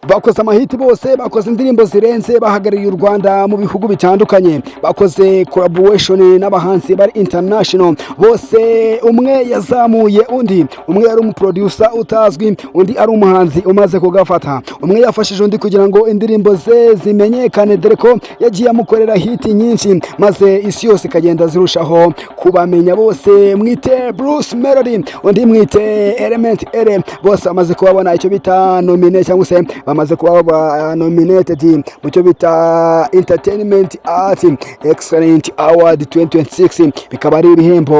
Bakoze amahiti bose, bakoze indirimbo zirenze, bahagarariye u Rwanda mu bihugu bitandukanye, bakoze collaboration n'abahanzi bari international bose. Umwe yazamuye undi, umwe yari umuproducer utazwi, undi ari umuhanzi umaze kugafata. Umwe yafashije undi kugira ngo indirimbo ze zimenyekane, dore ko yagiye amukorera hit nyinshi, maze isi yose ikagenda zirushaho kubamenya bose. Mwite Bruce Melody, undi mwite Element Eleeeh, bose bamaze kubabona icyo bita nominé, cyangwa se bamaze kuba ba nominated mu cyo bita Entertainment Art Excellent Award 2026. Bikaba ari ibihembo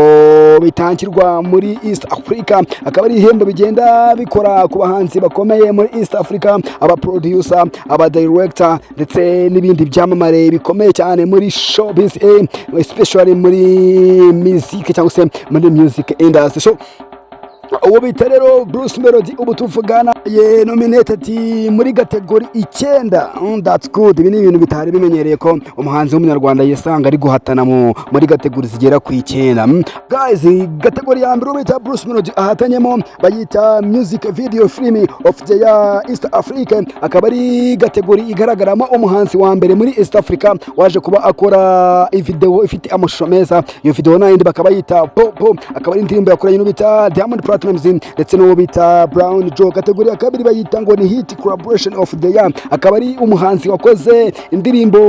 bitangirwa muri East Africa, akaba ari ibihembo bigenda bikora ku bahanzi bakomeye muri East Africa, aba producer, aba director, ndetse n'ibindi byamamare bikomeye cyane muri showbiz, especially muri music cyangwa se muri music industry. So uwo bita rero Bruce Melody ubu tuvugana ye nominated muri category 9. That's good. Ibi ni ibintu bitari bimenyereye ko umuhanzi w'umunyarwanda yisanga ari guhatana muri category zigera ku 9. Guys, category ya mbere uwo bita Bruce Melody ahatanyemo bayita Music Video Film of the Year East Africa, akaba ari category igaragaramo umuhanzi wa mbere muri East Africa waje kuba akora video ifite amashusho meza. Iyo video nayindi bakaba yita Popo, akaba ari indirimbo yakoranye n'uwo bita Diamond Platnumz ndetse n'uwo bita Brown Joel. Category ya kabiri bayita ngo ni Hit Collaboration of the Year, akaba ari umuhanzi wakoze indirimbo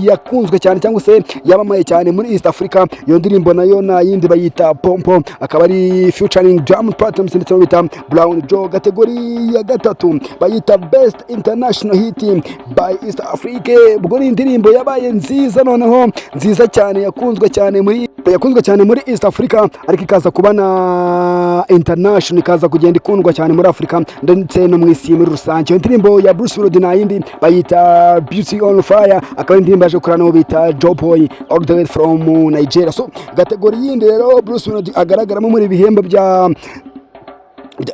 yakunzwe cyane cyangwa se yamamaye cyane muri East Africa. Iyo ndirimbo nayo na yindi bayita Pompo, akaba ari featuring Diamond Platnumz ndetse n'uwo bita Brown Joel. Category ya gatatu bayita Best International Hit by East Africa, ubwo ni indirimbo yabaye nziza, noneho nziza cyane, yakunzwe cyane muri East Africa, ariko ikaza kuba na international, ikaza kugenda ikundwa cyane muri Afurika ndetse no mu isi muri rusange. Iyo ndirimbo ya Bruce Melody nta yindi, bayita Beauty on Fire, akaba ari indirimbo yaje gukorana n'uwo bita Joe Boy all the way from Nigeria. So category yindi rero Bruce Melody agaragaramo muri ibihembo bya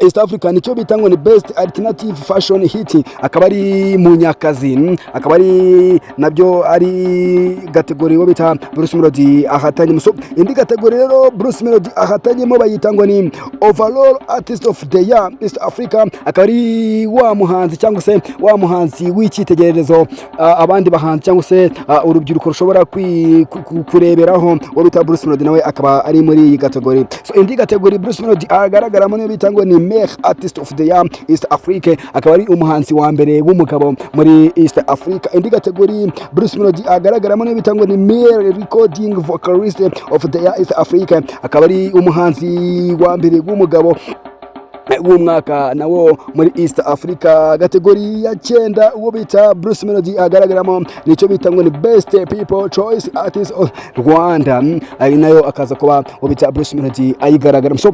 East Africa nicyo bita ngo ni Best Alternative Fashion Hit, akaba ari Munyakazi, akaba ari nabyo ari category wo bita Bruce Melody ahatanye. So indi category rero Bruce Melody ahatanyemo bayita ngo ni Overall Artist of the Year East Africa, akaba ari wa muhanzi cyangwa se wa muhanzi w'icyitegererezo, abandi bahanzi cyangwa se urubyiruko rushobora kureberaho. Uwo bita Bruce Melody nawe akaba ari muri iyi category. So indi category Bruce Melody agaragaramo niyo bita ngo ni Male Artist of the Year East Africa, akaba ari umuhanzi wa mbere w'umugabo muri East Africa. Indi category Bruce Melody agaragaramo niyo bita ngo ni Male Recording Vocalist of the Year East Africa, akaba ari umuhanzi wa mbere w'umugabo w'umwaka nawo muri East Africa. Category ya cyenda uwo bita Bruce Melody agaragaramo nicyo bita ngo ni Best People Choice Artist of Rwanda, ari nayo akaza kuba uwo bita Bruce Melody ayigaragaramo. So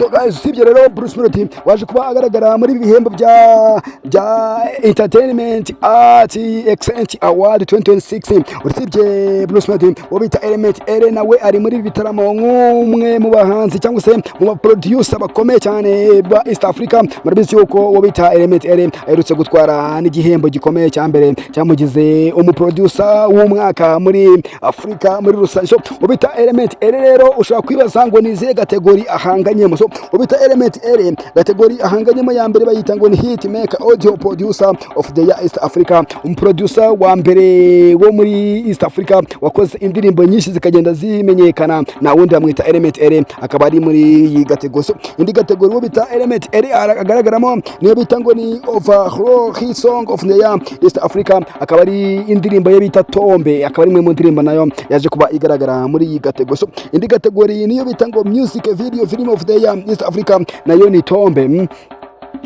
guys, usibye rero Bruce Melody waje kuba agaragara muri ibi bihembo bya Entertainment Art Excellent Award 2026, usibye Bruce Melody, uwo bita Element Eleeeh nawe ari muri ibi bitaramo nk'umwe mu bahanzi cyangwa se mu ba producer bakomeye cyane ba East Africa. Murabizi yuko uwo bita Element Eleeeh aherutse gutwara n'igihembo gikomeye cya mbere cyamugize umuproducer w'umwaka muri Afrika muri rusange. So uwo bita Element Eleeeh rero ushobora kwibaza ngo ni izihe category ahanganyemo. So uwo bita Element Eleeeh, category ahanganyemo ya mbere bayita ngo ni Hit Maker Audio Producer of the Year East Africa, umuproducer wa mbere wo muri East Africa wakoze indirimbo nyinshi zikagenda zimenyekana, na wundi bamwita Element Eleeeh, akaba ari muri iyi category. So indi category uwo bita Element Eleeeh agaragaramo niyo bita ngo ni Overall Hit Song of the Year East Africa, akaba ari indirimbo ye bita Tombe, akaba ari imwe mu ndirimbo nayo yaje kuba igaragara muri iyi category. So indi category niyo bita ngo Music Video Film of the Year East Africa, nayo ni Tombe.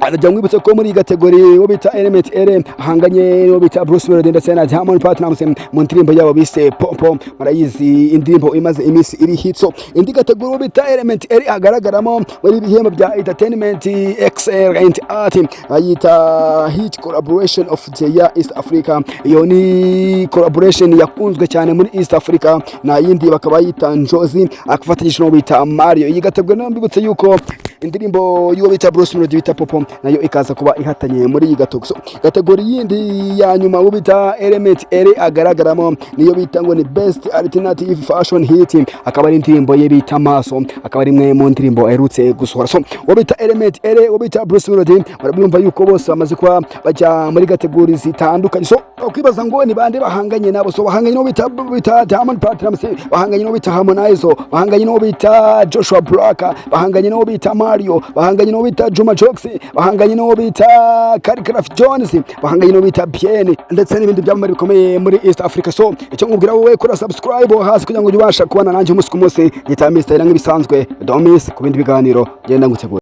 Arajya mwibutse ko muri iyi category uwo bita Element Eleeeh ahanganye n'uwo bita Bruce Melody ndetse na Diamond Platnumz mu ndirimbo yabo bise Pompo. Murayizi, indirimbo imaze iminsi iri hit. So indi category uwo bita Element Eleeeh agaragaramo muri ibihembo bya Entertainment Excellent Art bayita Hit Collaboration of the Year East Africa. Iyo ni collaboration yakunzwe cyane muri East Africa, na yindi bakaba yita Njozi, akafatanyije n'uwo bita Mario. Iyi category nayo mbibutse yuko Indirimbo y'uwo bita Bruce Melody bita Popo nayo ikaza kuba ihatanye muri iyi category. So category yindi ya nyuma uwo bita Element Eleeeh agaragaramo niyo bita ngo ni Best Alternative Fashion Hit, akaba ari indirimbo ye bita Maso, akaba ari imwe mu ndirimbo aherutse gusohora. So uwo bita Element Eleeeh, uwo bita Bruce Melody, murabyumva yuko bose bamaze kuba bajya muri category zitandukanye. So ukwibaza ngo ni bande bahanganye nabo? So bahanganye n'uwo bita Diamond Platnumz, bahanganye n'uwo bita Harmonize, bahanganye n'uwo bita Joshua Baraka, bahanganye n'uwo bita Mario, bahanganye n'uwo bita Juma Jux, bahanganye n'uwo bita Khaligraph Jones, bahanganye n'uwo bita Bien, ndetse n'ibindi byamamare bikomeye muri East Africa. So icyo nkubwira wowe, kora subscribe hasi kugira ngo ujye ubasha kubana nanjye umunsi ku munsi. Gita Mr. nk'ibisanzwe, don't miss ku bindi biganiro genda ngutegura.